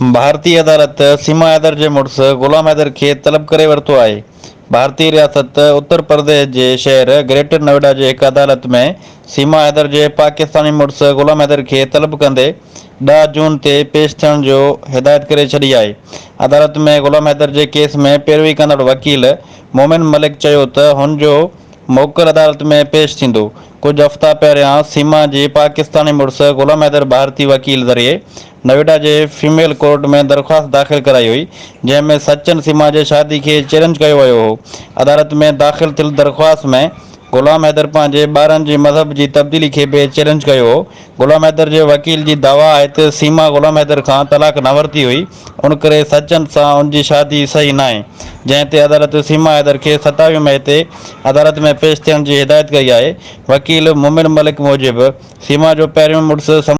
ڀارتي عدالت سيما حيدر جي مڙس غلام حيدر کي طلب ڪري ورتو آهي. ڀارتي رياست اتر پرديش جي شهر گريٽر نوئيڊا جي هڪ عدالت ۾ سيما حيدر جي پاڪستاني مڙس غلام حيدر کي طلب ڪندي 10 جون تي پيش ٿيڻ جو هدايت ڪري ڇڏي آهي. عدالت ۾ غلام حيدر جي ڪيس ۾ پيروي ڪندڙ وڪيل مومن ملڪ چيو ته هن جو موڪل عدالت ۾ پيش ٿيندو. ڪجهه هفتا پهريان سيما جي پاڪستاني مڙس غلام حيدر ڀارتي وڪيل ذريعي نوئيڊا جي فيميل ڪورٽ ۾ درخواست داخل ڪرائي هئي، جنهن ۾ سچن سيما جي شادي کي چئلينج ڪيو ويو هو. عدالت ۾ داخل ٿيل درخواست ۾ غلام حيدر پنهنجي ٻارن جي مذهب جي تبديلي کي به چئلينج ڪيو هو. غلام حيدر جي وڪيل جي دعويٰ آهي ته سيما غلام حيدر کان طلاق نه ورتي هئي، ان ڪري سچن سان ان جي شادي صحيح ناهي، جنهن تي عدالت سيما حيدر کي 27 مئي تي عدالت ۾ پيش ٿيڻ جي هدايت ڪئي آهي. وڪيل مومن ملڪ موجب سيما جو پهريون مڙس.